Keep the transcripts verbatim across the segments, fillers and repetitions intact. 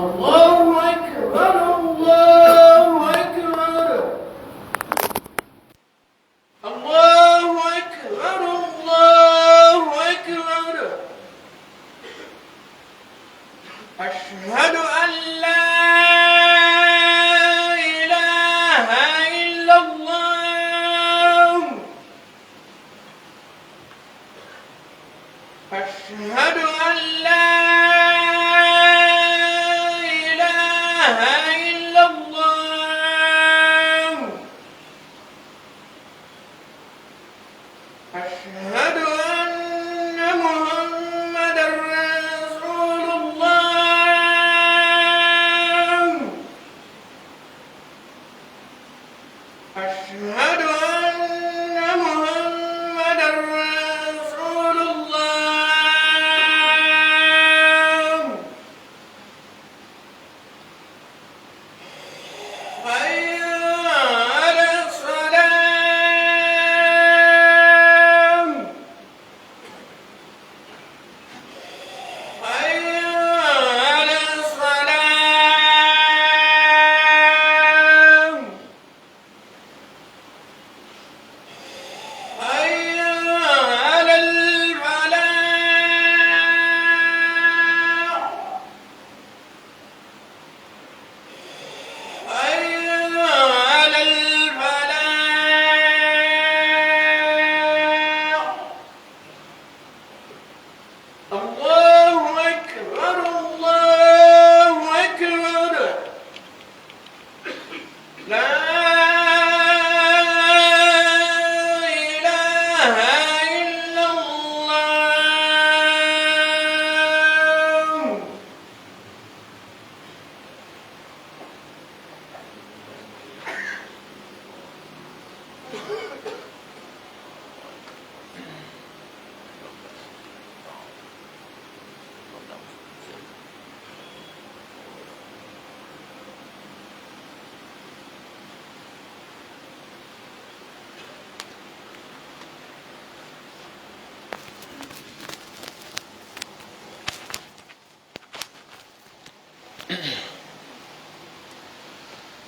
الله أكبر، الله أكبر. الله أكبر، الله أكبر. أشهد أن لا إله إلا الله. أشهد أن لا إله إلا الله. أشهد أن محمدا رسول الله. أشهد أن محمدا رسول الله. حي على الصلاة. حي على الصلاة. حي على الفلاح. حي على الفلاح. الله أكبر، الله أكبر. لا إله إلا الله.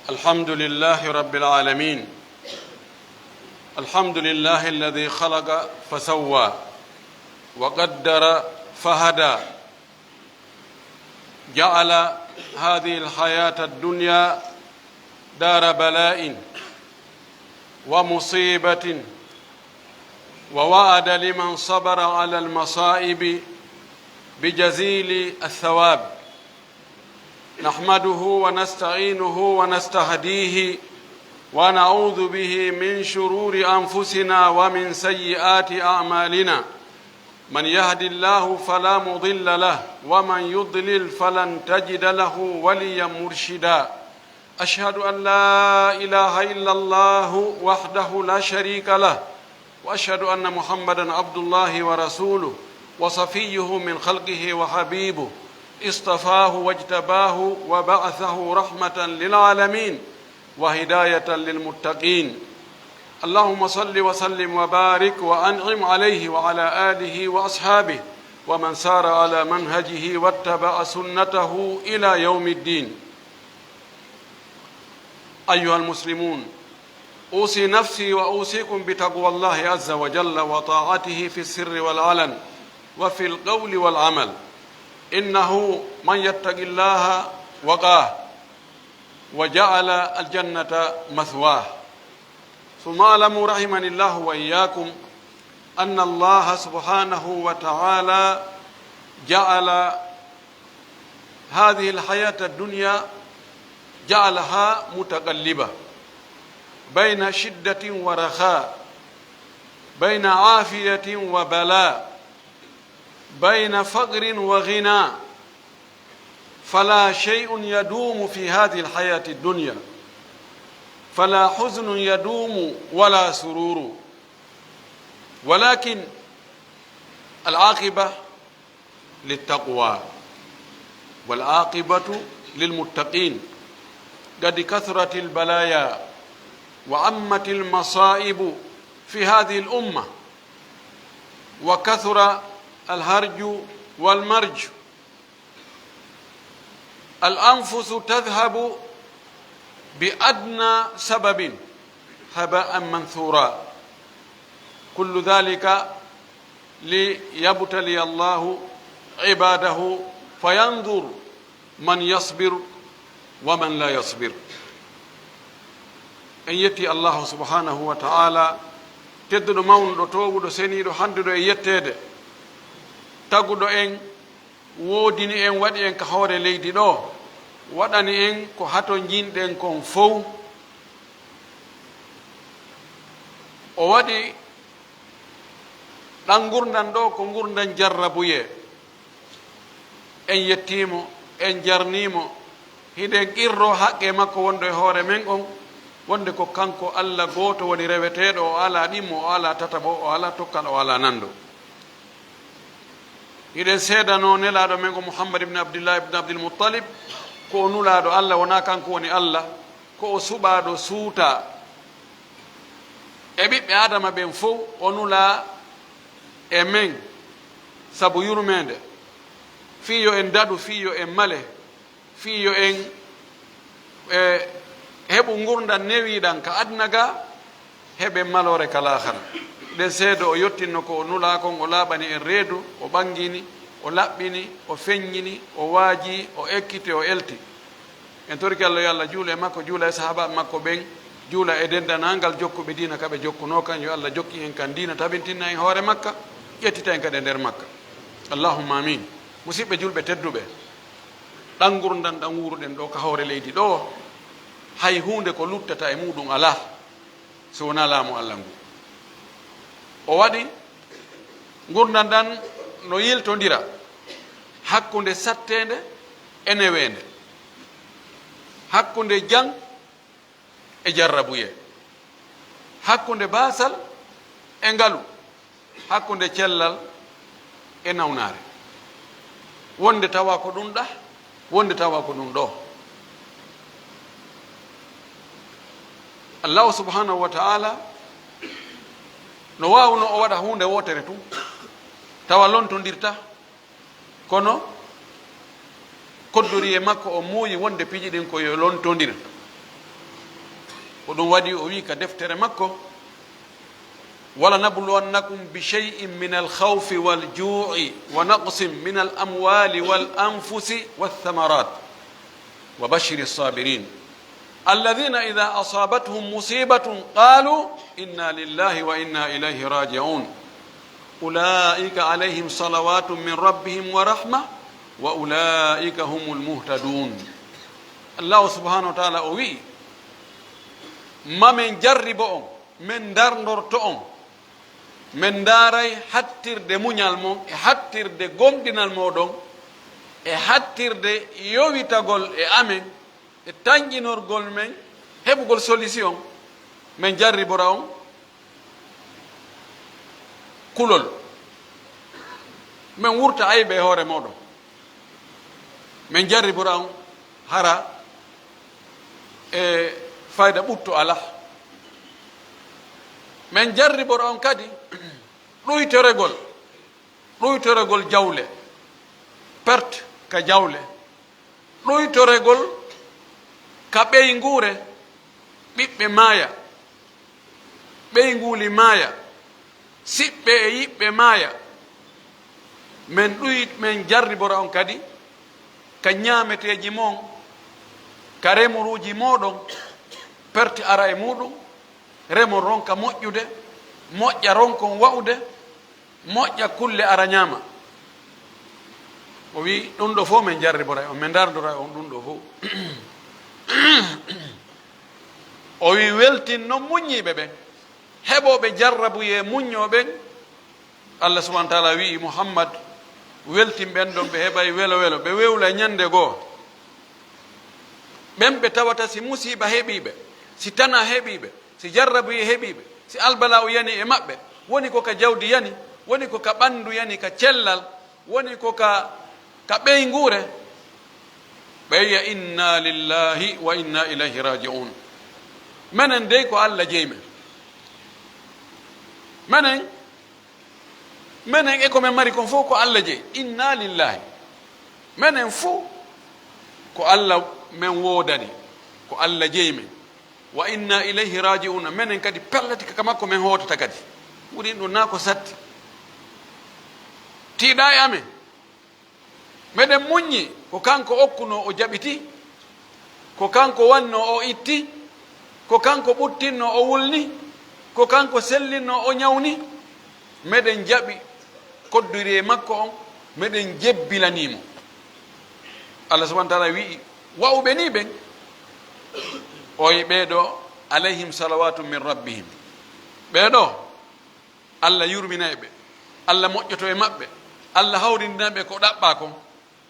الحمد لله رب العالمين. الحمد لله الذي خلق فسوى وقدر فهدى، جعل هذه الحياة الدنيا دار بلاء ومصيبة، ووعد لمن صبر على المصائب بجزيل الثواب. نحمده ونستعينه ونستهديه، ونعوذ به من شرور أنفسنا ومن سيئات أعمالنا. من يهد الله فلا مضل له، ومن يضلل فلن تجد له وليا مرشدا. أشهد أن لا إله إلا الله وحده لا شريك له، وأشهد أن محمدا عبد الله ورسوله، وصفيه من خلقه وحبيبه، اصطفاه واجتباه وبعثه رحمة للعالمين وهداية للمتقين. اللهم صل وسلم وبارك وأنعم عليه وعلى آله وأصحابه ومن سار على منهجه واتبع سنته إلى يوم الدين. أيها المسلمون، أوصي نفسي وأوصيكم بتقوى الله عز وجل وطاعته في السر والعلن وفي القول والعمل. إنه من يتق الله وقاه وجعل الجنة مثواه. ثم اعلموا رحمني الله وإياكم أن الله سبحانه وتعالى جعل هذه الحياة الدنيا، جعلها متقلبة بين شدة ورخاء، بين عافية وبلاء، بين فقر وغنى، فلا شيء يدوم في هذه الحياة الدنيا، فلا حزن يدوم ولا سرور، ولكن العاقبة للتقوى والعاقبة للمتقين. قد كثرت البلايا وعمت المصائب في هذه الأمة، وكثر الهرج والمرج. الأنفس تذهب بأدنى سبب هباء منثورا. كل ذلك ليبتلي الله عباده فينظر من يصبر ومن لا يصبر. En yetti Allahu subhanahu wa ta'ala, tedduɗo, mawnuɗo, toowuɗo, seniiɗo, handuɗo e yetteede, taguɗo en, woodini en, waɗi en ka hoore leydi ɗo, waɗani en ko hato njiɗɗen kon fow. O waɗi ɗan ngurndan ɗo ko ngurndan jarrabuyee. En yettiimo, en jarniimo, hiɗen qirroo haqqee makko wonɗo e hoore men on, wonde ko kanko Alla gooto woni reweteeɗo, o alaa ɗimmo, o alaa tataɓo, o alaa tokkal, o alaa nanndo. Hiɗen seedanoo Nelaaɗo men o Muhammad ibn Abdillah ibn Abdul Muttalib, ko o Nulaaɗo Alla, wonaa kanko woni Alla, ko o suɓaaɗo suutaa. E ɓiɓɓe Aadama ɓen fow, o nulaa e men sabu yurmeende, fii yo en daɗu, fii yo en male, fii yo en, e, heɓu ngurndan newiiɗan ka aduna ga, heɓen maloore ka laahara. Ɗen seedo o yottinno ko o nulaa kon, o laaɓani en reedu, o ɓangini, o laɓɓini, o feññini, o waajii, o ekkiti, o elti. En torike Alla yo Alla juulu e makko, juula e sahaabaaɓe makko ɓen, juula e denndanangal jokkuɓe diina ka ɓe jokkunoo kan. Yo Alla jokki en kan diina, tabintinna en hoore makka, ƴettita en kadi e nder makka. Allahumma amin. Musiɓɓe julɓe tedduɓe, ɗan ngurndan ɗan wuuruɗen ɗo ka hoore leydi ɗo, hay huunde ko luttata e muuɗum alaa so wonaa laamu Alla ngu. O waɗi ngurndan ɗan no yiltondira hakkunde satteende e neweende, hakkunde jam e jarrabuyee, hakkunde baasal e ngalu, hakkunde cellal e nawnaare. Wonde tawa ko ɗum ɗa, wonde tawa ko ɗum ɗo. Allahu subhanahu wa ta'ala no waawno o waɗa huunde wootere tun, tawa lontondirta, kono koddori e makko, o muuyi wonde piiji ɗin ko yo lontondir. Ko ɗum waɗi o wi'i ka deftere makko, ولنبلونكم بشيء من الخوف والجوع ونقص من الأموال والأنفس والثمرات وبشر الصابرين الذين إذا أصابتهم مصيبة قالوا إنا لله وإنا إليه راجعون أولئك عليهم صلوات من ربهم ورحمة وأولئك هم المهتدون. Allahu subhanahu wa ta'ala o wi'i, ma men jarribo on, men ndarndorto on, men ndaaray hattirde muñal mon e hattirde gomɗinal mooɗon e hattirde yowitagol e amen e tanƴinorgol men heɓugol solution, men jarribora on kulol, men wurta aybe e hoore mooɗon, men jarribora on hara e fayda ɓutto alaa, men jarribora on kadi ɗuytoregol, ɗuytoregol jawle, perte ka jawle, ɗuytoregol ka ɓeynguure, ɓiɓɓe maaya, ɓeynguuli maaya, siɓɓe e yiɓɓe maaya. Men ɗuy-, men jarribora on kadi ka ñaameteeji mon, ka remuruuji mooɗon, perte ara e muuɗum, remo ronka moƴƴude, moƴƴa ronkon wa'ude, moƴƴa kulle ara ñaama. O wi'i, ɗum ɗo fof men jarriboray on, men ndardoray on ɗum ɗo fof. O wi'i, weltin noon muññiiɓe ɓen, heɓooɓe jarrabuyee muññoo ɓen. Allah subhanahu wa taala wi'i, Muhammad, weltin ɓen ɗon ɓe heɓay welo welo, ɓe wewlay ñande goo. Ɓen ɓe tawata si musiiba heɓiiɓe, si tana heɓiiɓe, si jarrabuyee heɓiiɓe, si albala'u yani e maɓɓe, woni ko ka jawdi yani, woni ko ka ɓanndu yani, ka cellal, woni ko ka, ka ɓeynguure, ɓe wi'a, "Inna lillahi wa inna ilayhi raji'un." Menen dey ko Allah jeyi men. Menen, menen e ko men mari kon fof ko Allah jeyi. Inna lillahi. Menen fuu Ko Allah men woodani, ko Allah jeyi men. Wa inna ilayhi raji'una, menen kadi pellet ka makko men hootata kadi. Ɓuri ɗum naa ko satti. Tiiɗa e amen. Meɗen muññi, ko kanko okkunoo o jaɓiti, ko kanko wannoo o itti, ko kanko ɓuttinnoo o wulni, ko kanko sellinnoo o ñawni. Meɗen jaɓi kodduri e makko on, meɗen jebbilanii mo. Allah subhanahu wa taala wi'i wa'uɓe ni ɓen, o wi'i ɓee ɗoo, alayhim salawatu min rabbihim. Ɓee ɗoo, Allah yurminay ɓe, Allah moƴƴoto e maɓɓe, Allah hawrindinay ɓe ko ɗaɓɓaa kon.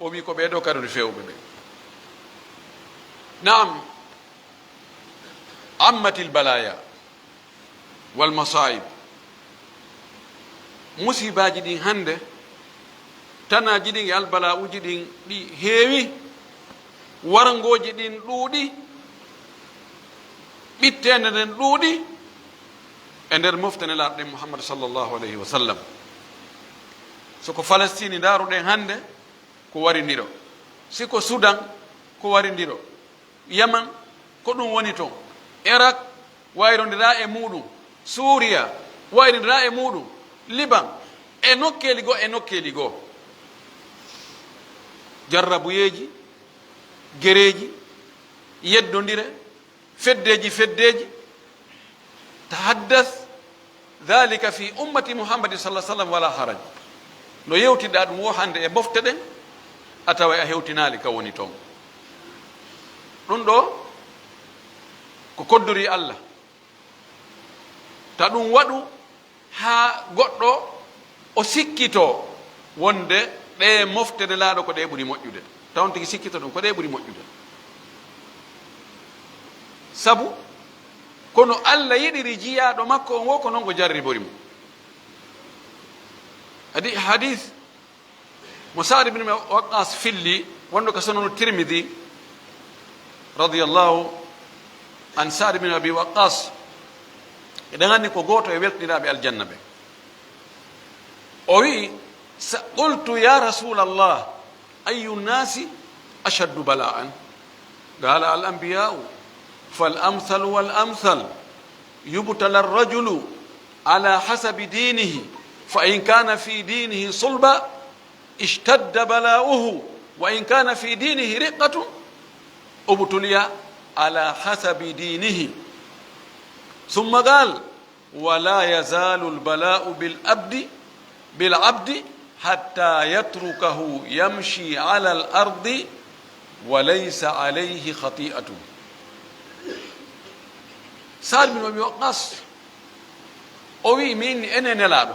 O wi'i ko ɓee ɗoo kadori feewɓe ɓen. Naam, ammatil balaya wal masaib. Musiibaaji ɗin hannde, tanaaji ɗin e albala'uuji ɗin ɗi heewi, warngooji ɗin ɗuuɗi, ɓitteende nden ɗuuɗi e nder mofte Nelaaɗo ɗen Muhammad sallallahu alayhi wa sallam. So ko Falastini ndaaruɗen hannde, ko warindiro. Si ko Sudan, ko warindiro. Yaman, ko ɗum woni ton. Irak, wayrondiraa e muuɗum. Suuriya, wayrondiraa e muuɗum. Liban, e nokkeeli goo, e nokkeeli goo. Jarrabuyeeji, gereeji, yeddondire, feddeeji, feddeeji. Tahaddas dhalika fi ummati Muhammadin sallallahu alaihi wasallam wala haraj. No yewtiɗaa ɗum woo hannde e mofte ɗen, a taway a hewtinaali ka woni ton. Ɗum ɗoo ko kodduri Allah. Ta ɗum waɗu haa goɗɗo o sikkitoo wonde ɗee mofte Nelaaɗo ko ɗee ɓuri moƴƴude. Taw on tigi sikkito ɗum ko ɗee ɓuri moƴƴude. Sabu, kono Allah yiɗiri jiyaaɗo makko on woo, ko non o jarribori mo. Hadi-, hadis mo Saad ibn Waqqas filli, wonɗo ka Sunanu Tirmidi, radiyallahu an Saad ibn Abi Waqqas. Eɗen anndi ko gooto e weltiniraaɓe aljanna ɓe. O wi'i, sa-, qultu, "Ya Rasulallah, ayyu nnasi ashaddu bala'an?" Qala, "Al anbiya'u, fal amthal wal amthal, yubtala ar-rajulu ala hasabi dinihi, fa in kana fi dinihi sulba, ishtadda bala'uhu, wa in kana fi dinihi riqqatun, ubtuliya ala hasabi dinihi." Thumma qal, "Wa la yazalu al-bala'u bil abdi, bil abdi hatta yatrukahu yamshi ala al-ardi wa laysa alayhi khati'atun." Saad bin Abi Waqqas, o wi'i, min ni enen Nelaaɗo,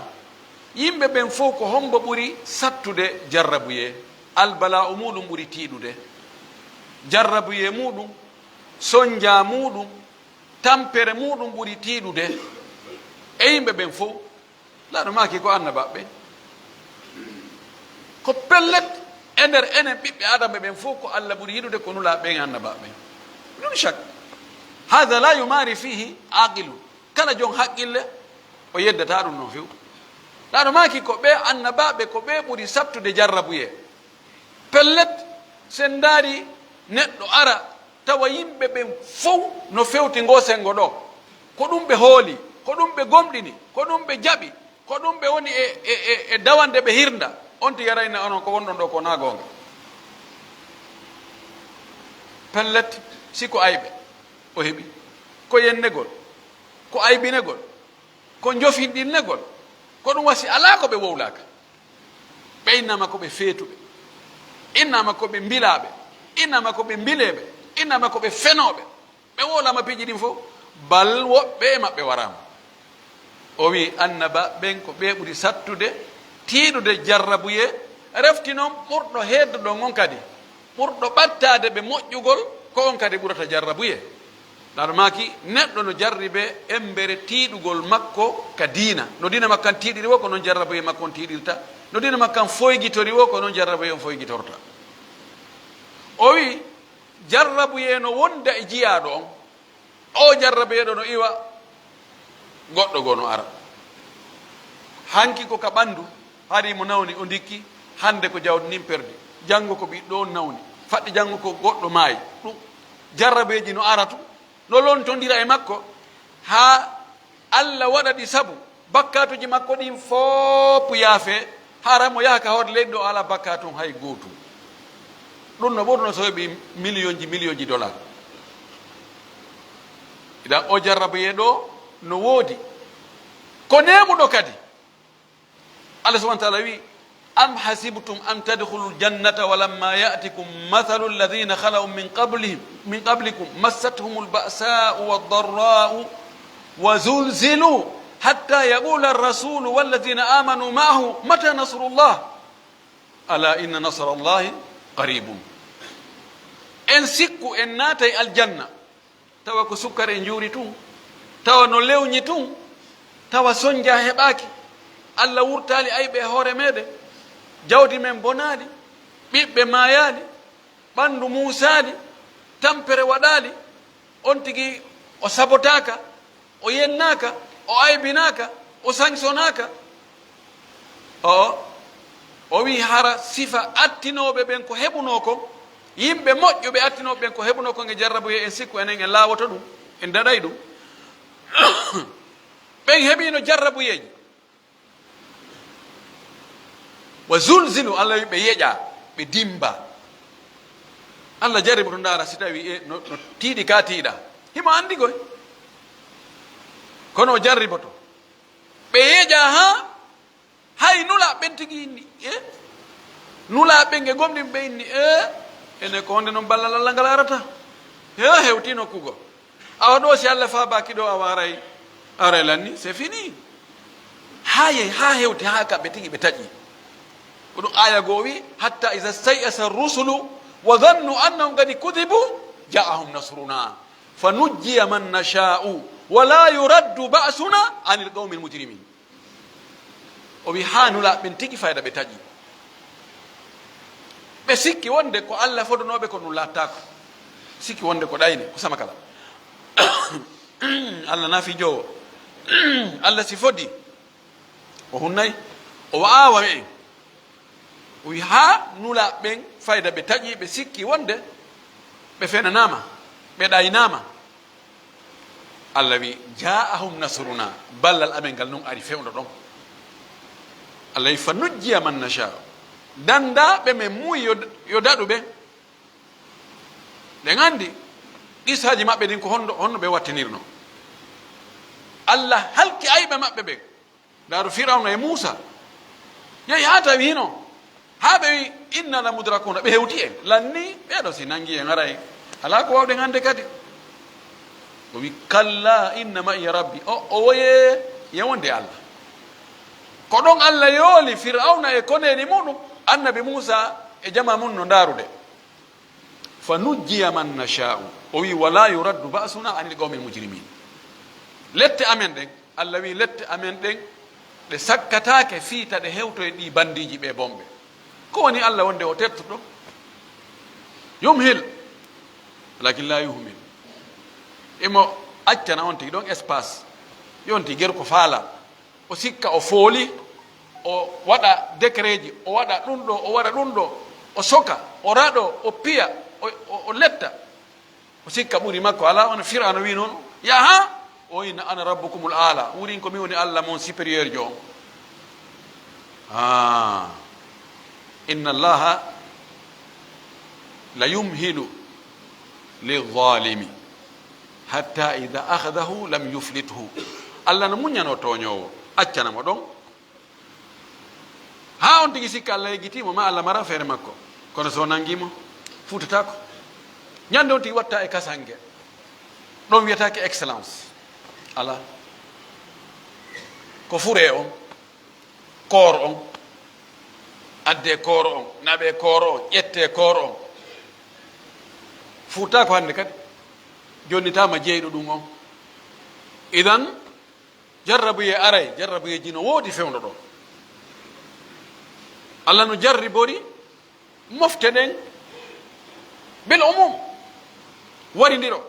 yimɓe ɓen fow ko hombo ɓuri sattude jarrabuyee? Albala'u muuɗum ɓuri tiiɗude. Jarrabuyee muuɗum, sonjaa muuɗum, tampere muuɗum ɓuri tiiɗude e yimɓe ɓen fow. Nelaaɗo maaki ko annabaaɓe ɓen. Ko pellet, e nder enen ɓiɓɓe Aadama ɓen fow, ko Allah ɓuri yiɗude ko Nulaaɓe ɓen e annabaaɓe ɓen. Biduni shak. Hadha la yumari fihi aqilun. Kala jon haqqille, o yeddataa ɗum non few. Nelaaɗo maaki ko ɓee annabaaɓe, ko ɓee ɓuri sattude jarrabuyee. Pellet, si en ndaari neɗɗo ara, tawa yimɓe ɓen fow no fewti ngoo senngo ɗoo. Ko ɗum ɓe hooli, ko ɗum ɓe gomɗini, ko ɗum ɓe jaɓi, ko ɗum ɓe woni e, e, e, e dawande ɓe hirnda. On tigi arayna onon ko wonɗon ɗoo ko naa goonga. Pellet, si ko ayɓe o heɓi, ko yennegol, ko aybinegol, ko njofinɗinnegol, ko ɗum wasi alaa ko ɓe wowlaaka. Ɓe innama ko ɓe feetuɓe, innama ko ɓe mbilaaɓe, innama ko ɓe mbileeɓe, innama ko ɓe fenooɓe. Ɓe wowlama piiji ɗin fow, bal woɓɓe e maɓɓe waraama. O wi'i, annabaaɓe ɓen ko ɓee ɓuri sattude, tiiɗude jarrabuyee, refti non ɓurɗo heedduɗo on kadi, ɓurɗo ɓattaade ɓe moƴƴugol, ko on kadi ɓurata jarrabuyee. Nelaaɗo maaki, neɗɗo no jarribee embere tiiɗugol makko ka diina. No diina makko kan tiiɗiri woo, ko non jarrabuyee makko on tiiɗirta. No diina makko kan foygitori woo, ko non jarrabuyee on foygitorta. O wi'i, jarrabuyee no wonda e jiyaaɗo on. Oo jarrabeeɗo no iwa, goɗɗo goo no ara. Hanki ko ka ɓanndu, hari mo nawni, o ndikki, hannde ko jawdi ndin perdi, janngo ko ɓiɗɗo on nawni. Faɗɗi janngo ko goɗɗo maayi. Ɗum jarrabeeji no ara tun, no lontondira e makko, haa Allah waɗa ɗi sabu bakkaatuuji makko ɗin fof yaafee, hara mo yaha ka hoore leydi ɗo, alaa bakkaatu on hay gootum. Ɗum no ɓuri no so heɓi miliyonji, miliyonji dollar. Idan o jarrabuyee ɗo no woodi. Ko neemuɗo kadi. Allah subhanahu wa ta'ala wi, "Am hasibtum an tadkhulul jannata wa lamma ya'tikum mathalul ladhina khalaw min qablihim, min qablikum massathumul ba'sa'u wad darra'u wa zulzilu hatta yaqula ar-rasulu wal ladhina amanu ma'ahu mata nasrullah. Ala inna nasrallahi qaribun." En sikku en naatay aljanna, tawa ko sukkar en njuuri tun, tawa no lewñi tun, tawa sonja heɓaaki, Allah wurtaali ayɓe e hoore meɗen, jawdi men bonaali, ɓiɓɓe maayaali, ɓanndu muusaali, tampere waɗaali, on tigi o sabotaaka, o yennaaka, o aybinaaka, o sanctionaaka. O, o wi hara sifa attinooɓe ɓen ko heɓunoo kon, yimɓe moƴƴuɓe attinooɓe ɓen ko heɓunoo kon e jarrabuyee, en sikku enen en laawoto ɗum, en daɗay ɗum. Ɓen heɓiino jarrabuyeeji. Wa zulzilu, Allah wi ɓe yeƴa, ɓe dimba. Allah jarriboto ndaara si tawi e no, no tiiɗi ka tiiɗa. Himo anndi koy. Kono o jarriboto. Ɓe yeƴa haa hay nulaaɓe ɓen tigi inni, e? Nulaaɓe ɓen e gomɗinɓe ɓe inni, e? Ene ko honde non ballal Allah ngal arata? He, hewti nokku goo. Awa ɗo si Allah faabaaki ɗo, awa aray, aray lanni, c'est fini. Haa yehi, haa hewti, haa kamɓe tigi ɓe taƴi. Ko ɗum aaya goo wi, "Hatta iza stay'asa rusulu wa zannu annahum qad kudibu, ja'ahum nasruna. Fa nujjiya man nasha'u, wa la yuraddu ba'suna anil qawmil mujrimin." O wi, haa nulaaɓe ɓen tigi fayda ɓe taƴi. Ɓe sikki wonde ko Allah fodunooɓe ko ɗum laattaako. Sikki wonde ko ɗayne, ko sama kala. Allah na fijoowo. Allah si fodi, o hunnay, o aawa en. O wi, haa nulaaɓe ɓen fayda ɓe taƴi, ɓe sikki wonde ɓe fenanaama, ɓe ɗaynaama. Allah wi, "Ja'ahum nasruna", ballal amen ngal nun ari fewndo ɗon. Allah wi, "Fa nujjiya man nasha." Dandaaɓe men muuyi yo, yo daɗu ɓe. Ɗen anndi qisaaji maɓɓe ɗin ko honno, honno ɓe wattinirno. Allah halki ayɓe maɓɓe ɓen. Ndaaru Firawna e Muusa. Yehi haa tawi hino. Haa ɓe wi, "Inna la mudrakuna." Ɓe hewti en. Lanni, ɓeeɗo si nangi en aray. Alaa ko wawɗen hannde kadi. O wi, "Kalla inna ma'iya rabbi." O, o woye, yewonde Allah. Ko ɗon Allah yooli Firawna e koneeli muɗum, annabi Muusa e jama mum no ndaarude. "Fa nujjiya man nasha'u." O wi, "Wala yuraddu ba'suna anil qawmil mujrimin." Lette amen ɗen, Allah wi, "Lette amen ɗen, ɗe sakkataake fii ta ɗe hewtoy ɗi bandiiji ɓe bonɓe." Ko woni Allah wonde o tertuɗo? Yumhil, walakin la yuhmil. Imo accana on tigi ɗon espace. Yonti ger ko faala. O sikka, o fooli, o waɗa décretji, o waɗa ɗum ɗo, o waɗa ɗum ɗo, o soka, o raɗo, o piya, o, o, o letta. O sikka ɓuri makko alaa, wano Fir'awna wi noon, "Yaha, o inna ana rabbukumul aala, wurin ko mi woni Allah mon supérieur jo on." Ah, inna Allaha la yumhilu lizalimi hatta ida akhadahu lam yuflithu. Allah no muññanoo tooñoowo, accana mo ɗon. Haa on tigi sikka Allah yejjitii mo, ma Allah mara feere makko. Kono so nangii mo, fuutataako. Ñande on tigi watta e kasange. Ɗon wiyetaake excellence. Alaa. Ko furee on, koor on, addee koor on, naɓee koor on, ƴettee koor on. Fuutataako hannde kadi. Jonnitaama jeyɗo ɗum on. Idan, jarrabuyee aray, jarrabuyeeji no woodi fewndo ɗo. Allah no jarribori mofte ɗen bil umum, warindiro.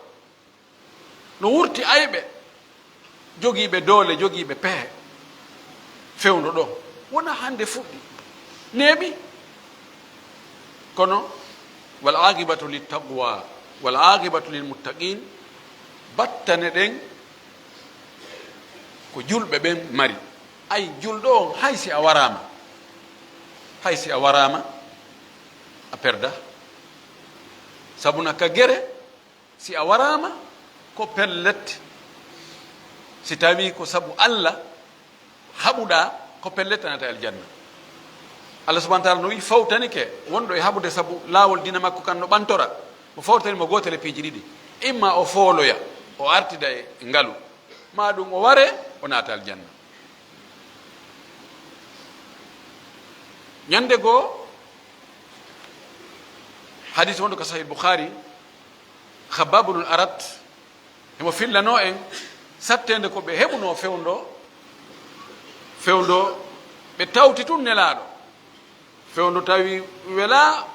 No wurti ayɓe, jogiiɓe doole, jogiiɓe pehe fewndo ɗo. Wona hannde fuɗɗi, neeɓi. Kono Wal aqibatu lit taqwa, wal aqibatu lil muttaqin. Battane ɗen ko julɓe ɓen mari. Ay, julɗo on, hay si a waraama, hay si a waraama, a perda. Sabu na ka gere, si a waraama, ko pellet, si tawii ko sabu Alla haɓuɗaa, ko pellet a naata aljanna. Allah subhanahu wa taala no wi'i, fawtanike wonɗo e haɓude sabu laawol diina makko kan no ɓantora, mo fawtani mo gootel e piiji ɗiɗi, imma o fooloya, o artida e ngalu, maa ɗum o ware, o naata aljanna. Ñande goo, hadis wonɗo ka Sahih Bukhari, Khabbab ibn al-Arat, himo fillanoo en satteende ko ɓe heɓunoo fewndo, fewndo ɓe tawti tun Nelaaɗo. Fewndo tawi welaa,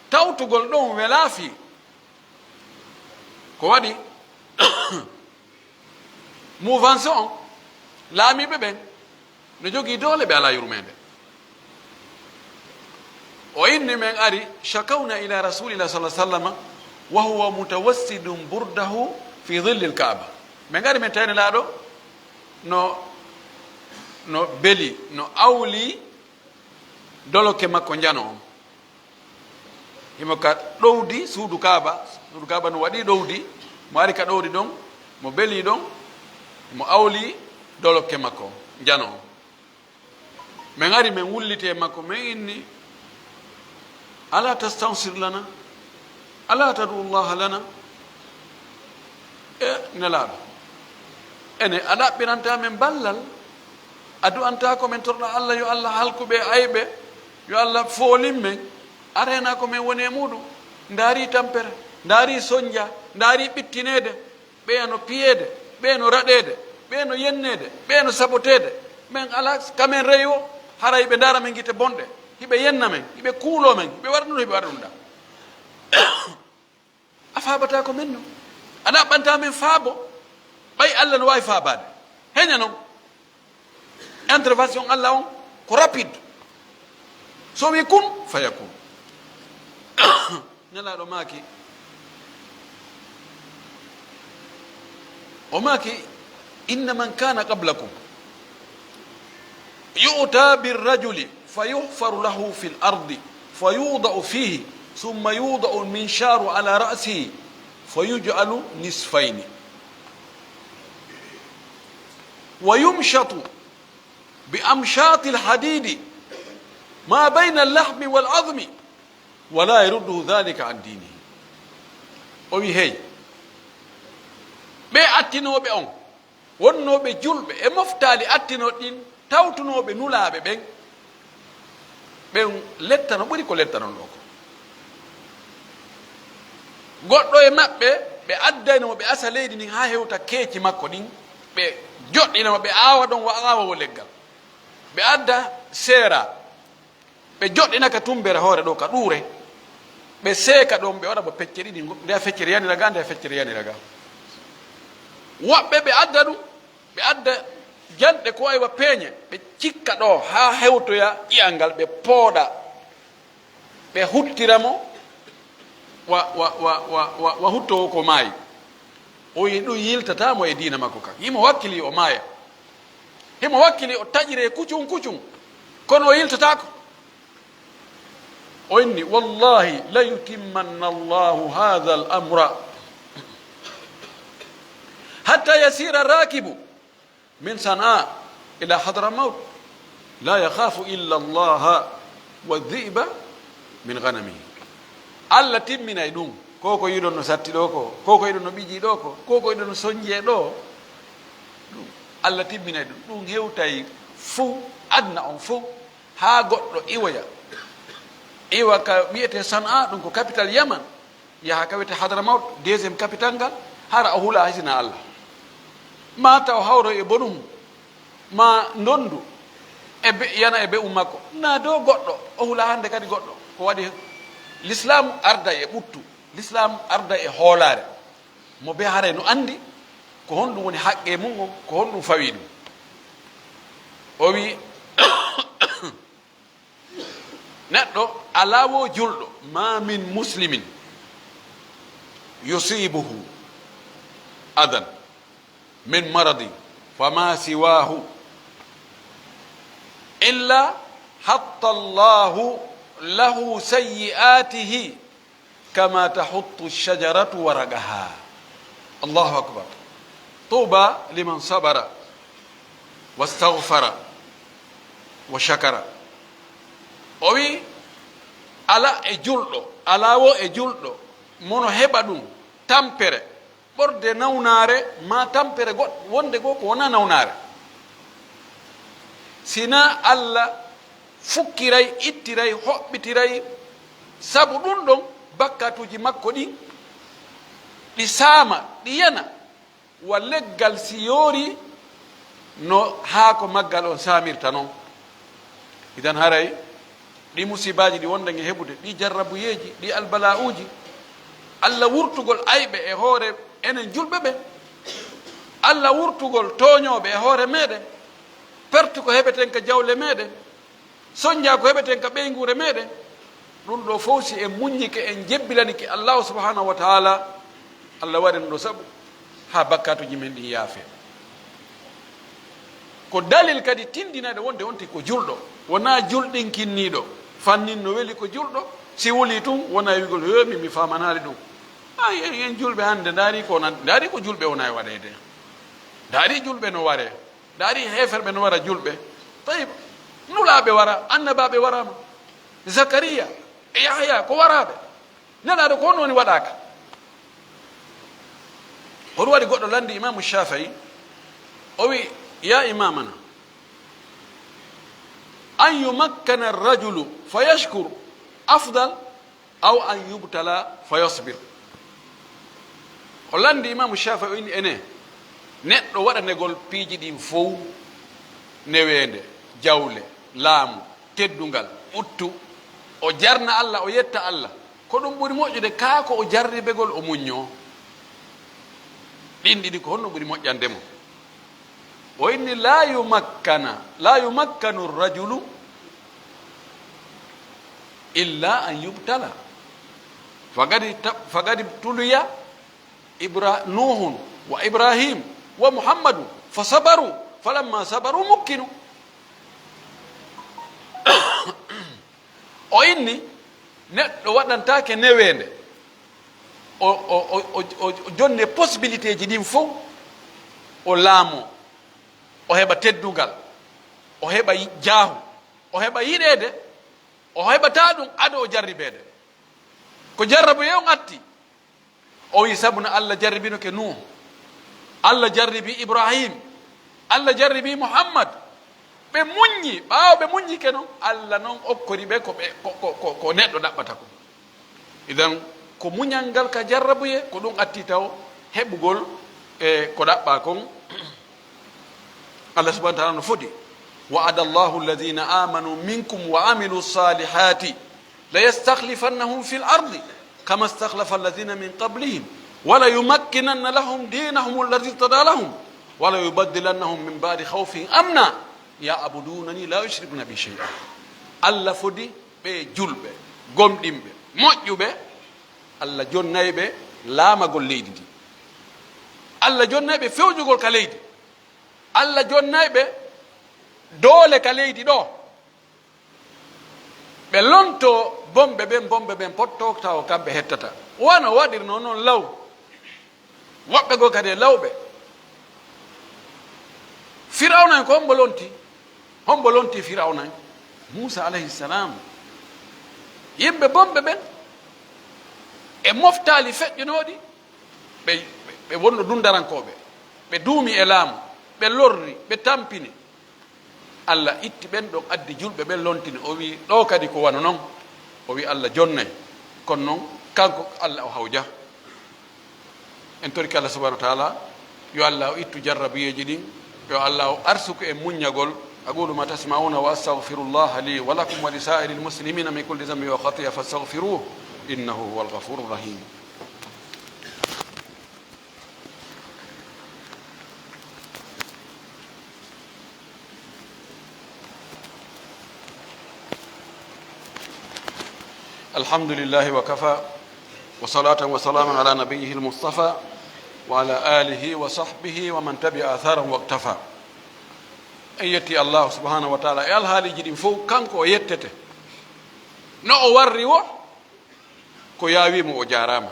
tawtugol ɗon welaa fii. Ko waɗi mouvance on, laamiiɓe ɓen, no jogii doole, ɓe alaa yurmeende. O inni, men ari, shakawna ila rasulillah sallallahu alaihi wasallam wa huwa mutawassidun burdahu fi dhillil Kaaba. Men ari, men tawi Nelaaɗo no, no beli, no awli doloke makko njano on. Himo ka ɗowdi suudu Kaaba, suudu Kaaba no waɗi ɗowdi, mo ari ka ɗowdi ɗon, mo beli ɗon, mo awli dolokke makko njano. Men ari, men wulliti e makko, men inni, "Ala tastansir lana? Ala tad'u Allah lana?" E Nelaaɗo, ene a ɗaɓɓiranta men ballal, a du'anta ko men torɗa Allah, yo Allah halku ɓe ayɓe, yo Allah foolin men, a reena ko men woni e muuɗum. Ndaari tampere, ndaari sonja, ndaari ɓittineede, ɓeya no piyeede, ɓeya no raɗeede, ɓeya no yenneede, ɓeya no saboteede. Men alaa ka men rewi o, haray ɓe ndaara men gite bonɗe, hiɓe yenna men, hiɓe kuuloo men, hiɓe waɗa ɗum, hiɓe waɗa ɗum ɗa. A faabataa ko men non. A ɗaɓɓantaa men faabo. Ɓay Allah no waawi faabaade. Heña non. Intervention Allah on ko rapide. So wi kun, fayakun. Nelaaɗo maaki, o maaki, "Inna man kana qablakum yu'ta bir rajuli fayuhfaru lahu fil ardi fayuda'u fihi thumma yuda'u al minsharu ala ra'sihi fayuj'alu nisfayni wa yumshatu bi amshati al hadidi ma bayna al lahmi wal azmi wala yarudduhu dhalika an dinihi." O wi, hey, ɓe attinooɓe on, wonnooɓe julɓe e moftaali attinooɗi ɗin, tawtunooɓe nulaaɓe ɓen, ɓen lettano ɓuri ko lettanon ɗoo ko. Goɗɗo e maɓɓe, ɓe addayno mo, ɓe asa leydi ndin haa hewta keeci makko ɗin, ɓe joɗɗina mo, ɓe aawa ɗon wa aawa wo leggal. Ɓe adda seera, ɓe joɗɗina ka tumbere hoore ɗoo, ka ɗuure, ɓe seeka ɗon, ɓe waɗa mo pecce ɗiɗi, nde a feccere yanira ga, nde a feccere yanira ga. Woɓɓe ɓe adda ɗum, ɓe adda janɗe ko aywa peeñe, ɓe cikka ɗoo haa hewtoya ƴi'al ngal, ɓe pooɗa, ɓe huttira mo wa, wa, wa, wa, wa, wa huttoowo ko maayi. O wi ɗum yiltataa mo e diina makko kan. Himo wakkili o maaya. Himo wakkili o taƴiree kucun kucun. Kono o yiltataako. O inni, "Wallahi la yutimmanna Allahu hadha al amra hatta yasira rakibu min Sana'a ila Hadramaut la yakhafu illa Allah wa dhi'ba min ghanamihi." Allah timminay ɗum. Ko ko yiɗon no satti ɗoo ko, ko ko yiɗon no ɓiji ɗoo ko, ko ko yiɗon no sonje ɗoo. Ɗum, Allah timminay ɗum. Ɗum hewtay fow, aduna on fow, haa goɗɗo iwoya. Iwa ka wi'etee Sana'a, ɗum ko capital Yaman. Yaha ka wi'etee Hadramaut, deuxième capital ngal, hara o hula hisina Allah. Ma taw hawro e bonum, ma ndondu e be, yana e be'um makko. Na do goɗɗo, o hula hande kadi goɗɗo. Ko waɗi l'islam arda e ɓuttu, l'islam arda e hoolaare. Mo be haray no andi ko honɗum woni haqqe mum on, ko honɗum fawi ɗum. O wi, neɗɗo alaa wo julɗo, ma min muslimin, يصيبه أذى من مرض فما سواه إلا حط الله له سيئاته كما تحط الشجرة ورقها. الله أكبر. طوبى لمن صبر واستغفر وشكر. O wi, ala e julɗo, ala wo e julɗo, mono heɓa ɗum tampere ɓorde nawnaare, ma tampere goɗ-, wonde goo ko wona nawnaare. Sina Allah fukkiray, ittiray, hoɓɓitiray, sabu ɗum ɗon bakkatuuji makko ɗin, ɗi saama, ɗi yana, wa leggal si yoori no haako maggal on saamirta non. Idan haray ɗi musibaaji ɗi wonɗen e heɓude, ɗi jarrabuyeeji, ɗi albala'uuji, Allah wurtugol ayɓe e hoore enen julɓe ɓen, Allah wurtugol tooñooɓe e hoore meɗen, pertu ko heɓeten ka jawle meɗen, sonja ko heɓeten ka ɓeynguure meɗen, ɗum ɗo fof si en muññike, en jebbilanike Allahu subhanahu wa taala, Allah waɗan ɗo sabu haa bakkatuuji men ɗin yaafe. Ko dalil kadi tindinayɗo wonde on tigi ko julɗo, wonaa julɗinkinniiɗo. Fannin no weli ko julɗo, si wuli tun, wona wi'gol, "He, min mi faamanaali ɗum." Ay, en, en julɓe hannde, ndaari ko nan-, ndaari ko julɓe wona e waɗeede. Ndaari julɓe no waree. Ndaari heeferɓe no wara julɓe. Tayib, nulaaɓe wara, annabaaɓe waraama. Zakariya e Yahya ko waraaɓe. Nelaaɗo ko honno woni waɗaaka? Ko ɗum waɗi goɗɗo lanndi Imaamu Shaafi'i, o wi, "Ya imaamana, an yumakkana rajulu fa yashkur afdal aw an yubtala fa yasbir." O lanndi Imaamu Shaafi'i, o inni, ene, neɗɗo waɗanegol piiji ɗin fow, neweende, jawle, laamu, teddungal, ɓuttu, o jarna Allah, o yetta Allah, ko ɗum ɓuri moƴƴude kaa ko o jarribegol, o muññoo? Ɗin ɗiɗi ko honno ɓuri moƴƴande mo? O inni, "La yumakkana, la yumakkanu rajulu illa an yubtala. Faqad ta-, faqad ibtuliya Ibra-, Nuhun wa Ibrahim wa Muhammadu fa sabaru, falamma sabaru mukkinu." O inni, neɗɗo waɗantaake neweende, o, o, o, o, o, o jonne possibilité ji ɗin fow, o laamoo, o heɓa teddungal, o heɓa yi-, jaahu, o heɓa yiɗeede, o heɓataa ɗum ado o jarribeede. Ko jarrabu e on atti. O wi, sabu no Allah jarribinoke Nuuhu, Allah jarribi Ibrahim, Allah jarribi Muhammad. Ɓe muññi, ɓaawo ɓe muññike non, Allah non okkori ɓe ko ɓe, ko, ko, ko, ko neɗɗo ɗaɓɓata kon. Idan, ko muñal ngal ka jarrabuye, ko ɗum atti taw heɓugol e ko ɗaɓɓaa kon. Allah subhanahu wa ta'ala no fodi, "Wa'ada Allahu alladhina amanu minkum wa amilu salihati la yastakhlifannahum fil ardi kama istakhlafa alladhina min qablihim wa la yumakkinanna lahum dinahum alladhi irtada lahum wa la yubaddilannahum min ba'di khawfihim amna ya'budunani la yushrikuna bi shay'a." Allah fodi ɓe julɓe, gomɗinɓe, moƴƴuɓe, Allah jonnay ɓe laamagol leydi ndi. Allah jonnay ɓe fewjugol ka leydi. Allah jonnay ɓe doole ka leydi ɗo. Ɓe lonto bonɓe ɓen, bonɓe ɓen potto taw kamɓe hettata. Wano waɗirno non law. Woɓɓe goo kadi e lawɓe. Firawna en ko hombo lonti? Hombo lonti Firawna en? Muusa alayhi salam. Yimɓe bonɓe ɓen e moftaali feƴƴunooɗi, ɓe, ɓe, ɓe wonno dundarankooɓe, ɓe duumi e laamu, ɓe lorri, ɓe tampini. Allah itti ɓen ɗon, addi julɓe ɓen lontini. O wi, ɗo kadi ko wano non. O wi, Allah jonnay. Kono non, kanko Allah o hawja. En torike Allah subhanahu wa ta'ala, yo Allah o ittu jarrabuyeeji ɗin, yo Allah o arsuku en muññagol. أقول ما تسمعون وأستغفر الله لي ولكم ولسائر المسلمين من كل ذنب وخطيئة فاستغفروه إنه هو الغفور الرحيم. الحمد لله وكفى، وصلاة وسلاما على نبيه المصطفى وعلى آله وصحبه ومن تبع آثارهم واقتفى. En yetti Allahu subhanahu wa taala e alhaaliiji ɗin fof, kanko o yettete. No o warri wo, ko yaawi mo, o jaaraama.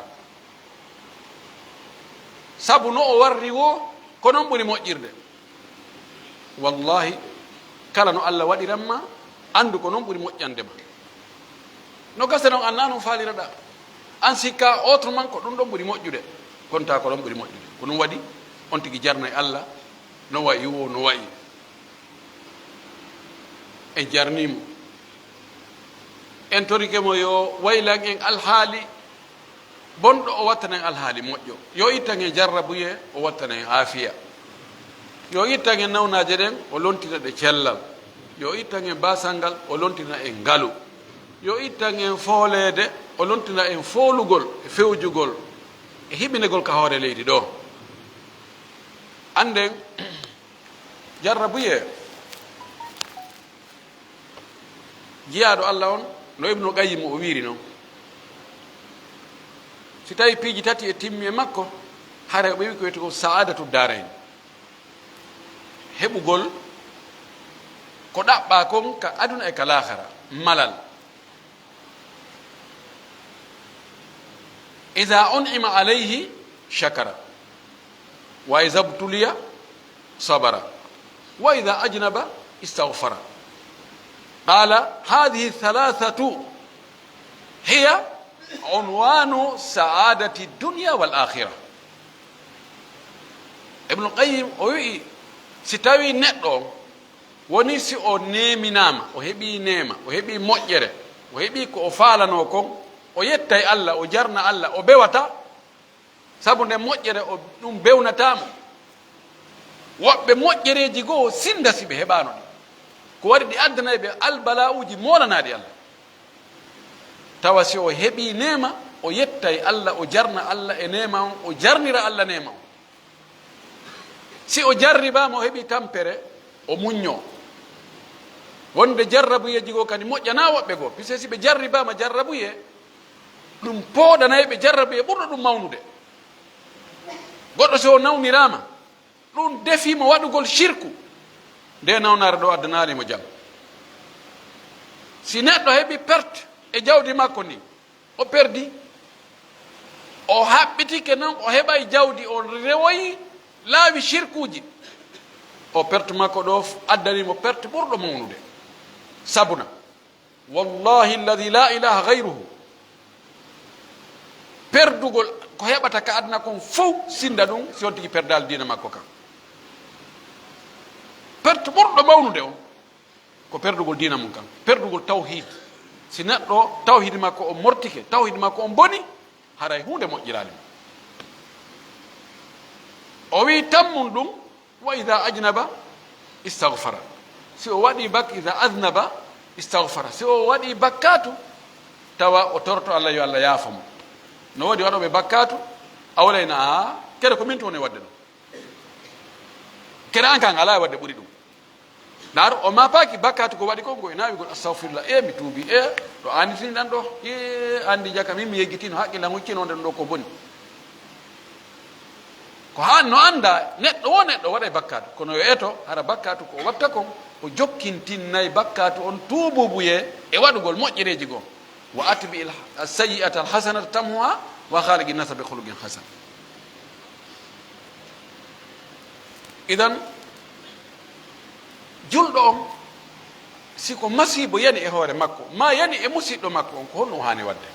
Sabu no o warri wo, ko noon ɓuri moƴƴirde. Wallahi, kala no Allah waɗiran ma, anndu ko noon ɓuri moƴƴande ma. No gasa noon, an na noon faaliraɗaa. An sikka autrement, ko ɗum ɗoon ɓuri moƴƴude. Kontaa ko ɗoon ɓuri moƴƴude. Ko ɗum waɗi, on tigi jarnay Allah, no wayi wo, no wayi. En jarnii mo. En torike mo yo waylan en alhaali bonɗo, o wattana en alhaali moƴƴo. Yo ittan en jarrabuyee, o wattana en aafiya. Yo ittan en nawnaaje ɗen, o lontina ɗe cellal. Yo ittan en baasal ngal, o lontina en ngalu. Yo ittan en fooleede, o lontina en foolugol e fewjugol e hiɓinegol ka hoore leydi ɗoo. Annden, jarrabuyee, jiyaaɗo Allah on, no Ibnu Qayyim o wiiri non, si tawi piiji tati e timmi e makko, hara o ɓewi ko wiyetee ko sa'aadatu daarayn. Heɓugol ko ɗaɓɓaa kon ka aduna e ka laakhara, malal. Iza un'ima alayhi shakara, wa iza btuliya sabara, wa iza ajnaba istaghfara. Qala, hadhihi thalathatu hiya unwanu sa'adati dunya wal akhirah. Ibnu Qayyim o wi'i, si tawi neɗɗo on woni si o neeminaama, o heɓii neema, o heɓii moƴƴere, o heɓii ko o faalanoo kon, o yettay Allah, o jarna Allah, o bewata, sabu nden moƴƴere o ɗum bewnataa mo. Woɓɓe moƴƴereeji goo sinda si ɓe heɓaano ɗi. Ko waɗi ɗi addanay ɓe albala'uuji moolanaaɗi Allah. Tawa si o heɓii neema, o yettay Allah, o jarna Allah e neema on, o jarnira Allah neema on. Si o jarribaama, o heɓii tampere, o muññoo. Wonde jarrabuyeeji goo kadi moƴƴanaa woɓɓe goo, puisque si ɓe jarribaama jarrabuyee, ɗum pooɗanay ɓe jarrabuyee ɓurɗo ɗum mawnude. Goɗɗo si o nawniraama, ɗum defii mo waɗugol shirku, nde nawnaare ɗoo addanaali mo jam. Si neɗɗo heɓi perte e jawdi makko ndin, o perdi, o haɓɓitike non, o heɓay jawdi, o rewoyi laawi shirkuuji, o perte makko ɗoo f-, addani mo perte ɓurɗo mawnude. Sabuna, wallahi alladhi la ilaha ghayruhu, perdugol ko heɓata ka aduna kon fow sinda ɗum si on tigi perdaali diina makko kan. Perte ɓurɗo mawnude on ko perdugol diina mum kan, perdugol tawhid. Si neɗɗo tawhid makko on mortike, tawhid makko on boni, haray huunde moƴƴiraali mo. O wi'i tammun ɗum, wa idha ajnaba istaghfara. Si o waɗi bak-, idha adhnaba istaghfara. Si o waɗi bakkaatu, tawa o torto Allah yo Allah yaafo mo. No woodi waɗooɓe bakkaatu, a walayna, a, kede ko min tun woni waɗde ɗum. Kede an kan alaa e waɗde ɓuri ɗum. Ndaar, o maapaaki bakkaatu ko waɗi kon, ko e naawigol, "Astagfirullah, e mi tuubi, e ɗo annditini ɗan ɗo, e anndi jaka min mi yejjitino haqqillan huccino nden ɗo ko boni." Ko haa no annda neɗɗo wo neɗɗo waɗay bakkaatu, kono yo eto hara bakkaatu ko o watta kon, o jokkintinnay bakkaatu on tuubuubuyee e waɗugol moƴƴereeji goo. "Wa atbi'il sayyi'ata al hasanata tamhuha wa khaliqin nasa bi khuluqin hasan." Idan, julɗo on, si ko masiibo yani e hoore makko, maa yani e musiɗɗo makko on, ko honno o haani waɗde?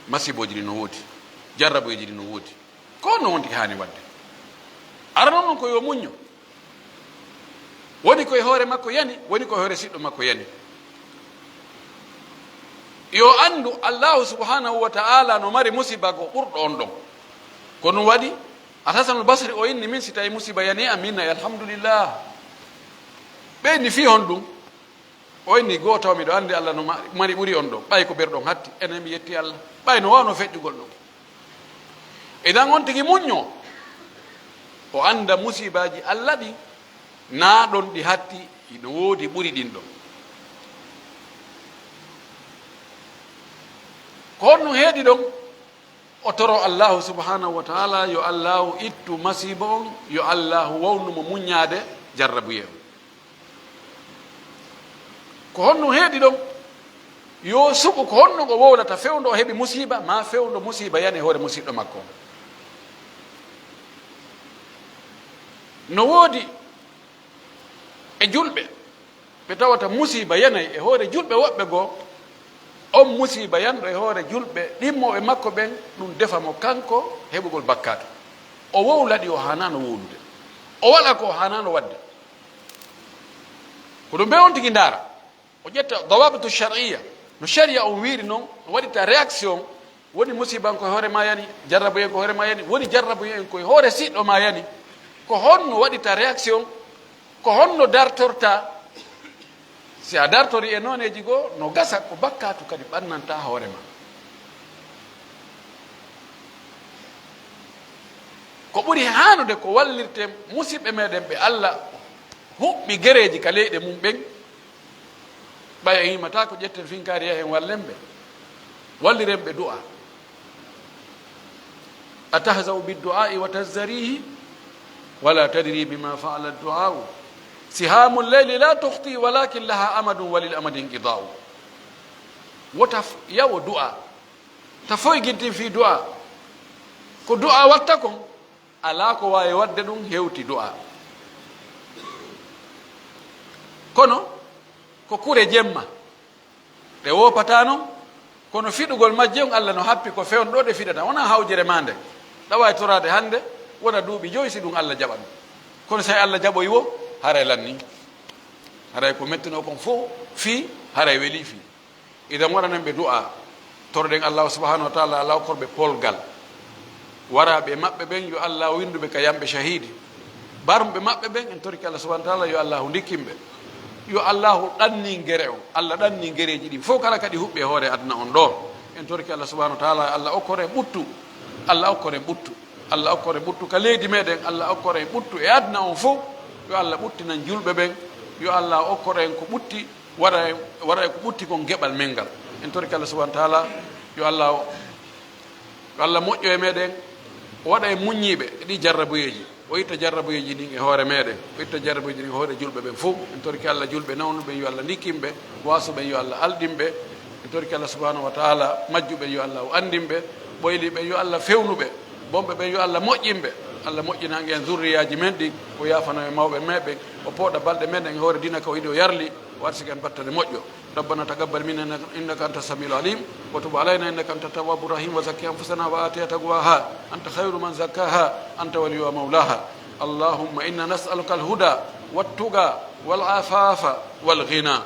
Masiibooji ɗi no woodi, jarrabuyeeji ɗi no woodi. Ko honno on tigi haani waɗde? Arano non ko yo muñño. Woni ko e hoore makko yani, woni ko e hoore siɗɗo makko yani. Yo anndu Allahu subhanahu wa ta'ala no mari musiba go ɓurɗo on ɗon. Ko ɗum waɗi, Al Hasanul Basri o inni min, si tawi musiba yani am, min nayi alhamdulillah. Ɓe inni fii honɗum? O inni, goo taw miɗo anndi Allah no ma-, mari ɓuri on ɗon. Ɓay ko berɗon hatti, enen mi yetti Allah. Ɓay no waawno feƴƴugol ɗum. Idan on tigi muñño, o annda musibaaji Allah ɗi, naa ɗon ɗi hatti, ino woodi ɓuri ɗin ɗon. Ko honɗum heedi ɗon? O toro Allahu subhanahu wa ta'ala, yo Allahu ittu masiibo on, yo Allahu wownu mo muññaade jarrabuye on. Ko honno heedi ɗon? Yo suɓu ko honno o wowlata fewndo o heɓi musiiba, maa fewndo musiiba yani e hoore musiɗɗo makko on. No woodi e julɓe ɓe tawata musiiba yanay e hoore julɓe woɓɓe goo, on musiiba yanɗo e hoore julɓe ɗimmooɓe makko ɓen, ɗum defa mo kanko heɓugol bakkaatu. O wowlaɗi o haanaano wowlude, o waɗa ko o haanaano waɗde. Ko ɗum ɓe on tigi ndaara. O ƴetta dawabitu shar'iyya, no sharia on wiiri non, o waɗita réaction. Woni musiba on ko e hoore ma yani, jarrabu en ko e hoore ma yani, woni jarrabu en ko e hoore siɗɗo ma yani. Ko honno waɗita réaction? Ko honno dartorta? Si a dartori e nooneeji goo, no gasa ko bakkaatu kadi ɓannanta hoore ma. Ko ɓuri haanude ko wallirten musiɓɓe meɗen ɓe Alla huɓɓi gereeji ka leyɗe mum ɓen, ɓay en himata ko ƴetten finkaari yahen wallen ɓe, walliren ɓe du'a. Atahza'u biddu'a'i wa tazzarihi wala tadri bima fa'ala du'a'u. Sihamu leyli la tukhti walakin laha amadun walil amadi inqida'u. Wota f-, yawo du'a. Ta foygintin fii du'a. Ko du'a watta kon, alaa ko waawi waɗde ɗum hewti du'a. Kono ko kure jemma, ɗe woopataa non, kono fiɗugol majje on, Alla no happi ko fewndo ɗo ɗe fiɗata. Wonaa hawjere maa nde, ɗawa e toraade hannde, wona duuɓi joyi si ɗum Alla jaɓan. Kono si Alla jaɓoyi wo, haray lanni. Haray ko mettunoo kon fof fii, haray welii fii. Idan waɗanen ɓe du'a, toroɗen Allahu subhanahu wa ta'ala, Alla okkor ɓe polgal. Waraaɓe maɓɓe ɓen, yo Alla winndu ɓe ka yamɓe shahidi. Barmuɓe maɓɓe ɓen, en torike Alla subhanahu wa ta'ala, yo Allahu ndikkin ɓe. Yo Allahu ɗannin gere on. Alla ɗannin gereeji ɗin fof kala kadi huɓɓi e hoore aduna on ɗo. En torike Alla subhanahu wa ta'ala, Alla okkor en ɓuttu. Alla okkor en ɓuttu. Alla okkor en ɓuttu ka leydi meɗen, Alla okkor en ɓuttu e aduna on fof. Yo Alla ɓuttinan julɓe ɓen. Yo Alla okkor en ko ɓutti. Waɗa e, waɗa e ko ɓutti kon geɓal men ngal. En torike Alla subhanahu wa ta'ala, yo Alla o, yo Alla moƴƴo e meɗen, o waɗa e muññiiɓe e ɗi jarrabuyeeji, o itta jarrabuyeeji ɗin e hoore meɗen, o itta jarrabuyeeji ɗin e hoore julɓe ɓen fof. En torike Alla julɓe nawnuɓe ɓen, yo Alla ndikkin ɓe, waasuɓe ɓen, yo Alla alɗin ɓe. En torike Alla subhanahu wa ta'ala, majjuɓe ɓen, yo Alla o anndin ɓe, ɓoyliiɓe ɓen, yo Alla fewnu ɓe, bonɓe ɓen, yo Alla moƴƴin ɓe. Alla moƴƴinan en zurriyaaji men ɗin, o yaafano e mawɓe meɗen, o pooɗa balɗe meɗen e hoore diina ka o yiɗi o yarli. وأرزقنا البتة الموجو. ربنا تقبل منا إنك، إنك أنت السميع العليم، وتب علينا إنك أنت التواب الرحيم، وزكي أنفسنا وآتها تقواها، أنت خير من زكاها، أنت وليها ومولاها. اللهم إنا نسألك الهدى والتقى والعفاف والغنى.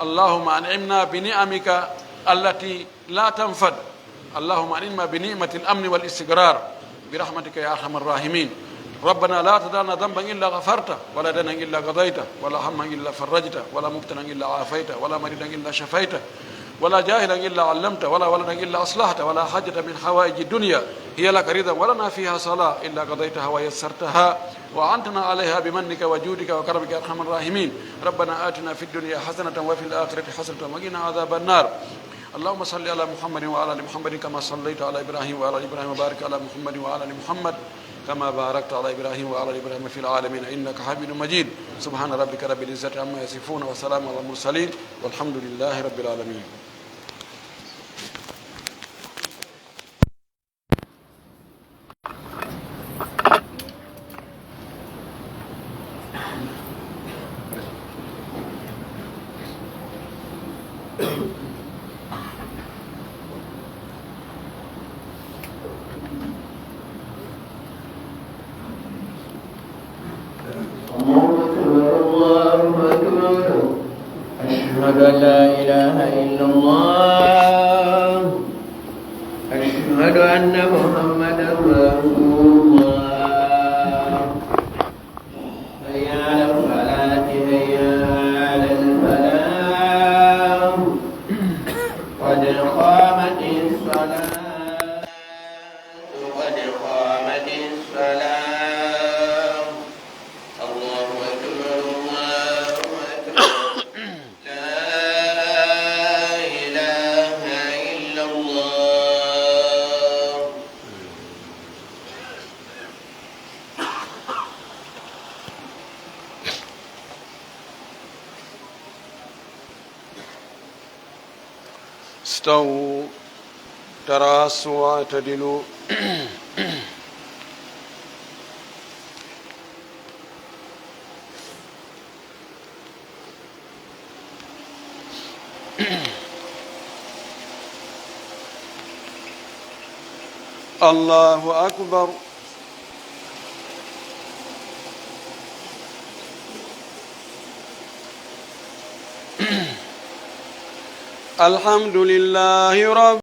اللهم أنعمنا بنعمك التي لا تنفد. اللهم أنعمنا بنعمة الأمن والاستقرار برحمتك يا أرحم الراحمين. ربنا لا تدع لنا ذنبا إلا غفرته، ولا دينا إلا قضيته، ولا هما إلا فرجته، ولا مبتلا إلا عافيته، ولا مريضا إلا شفيته، ولا جاهلا إلا علمته، ولا ولدا إلا أصلحته، ولا حاجة من حوائج الدنيا هي لك رضا ولنا فيها صلاح إلا قضيتها ويسرتها وأعنتنا عليها بمنك وجودك وكرمك يا أرحم الراحمين. ربنا آتنا في الدنيا حسنة وفي الآخرة حسنة وقنا عذاب النار. اللهم صل على محمد وعلى آل محمد كما صليت على إبراهيم وعلى آل إبراهيم، وبارك على محمد وعلى آل محمد كما باركت على إبراهيم وعلى آل إبراهيم في العالمين إنك حميد مجيد. سبحان ربك رب العزة عما يصفون، وسلام على المرسلين، والحمد لله رب العالمين. الله أكبر، الله أكبر. أشهد أن لا إله إلا الله. أشهد أن محمدا رسول الله. حي على الصلاة، حي على الفلاح. قد قامت الصلاة، قد قامت الصلاة. الله أكبر، الله أكبر. لا إله استووا، تراصوا واعتدلوا. الله أكبر. الحمد لله رب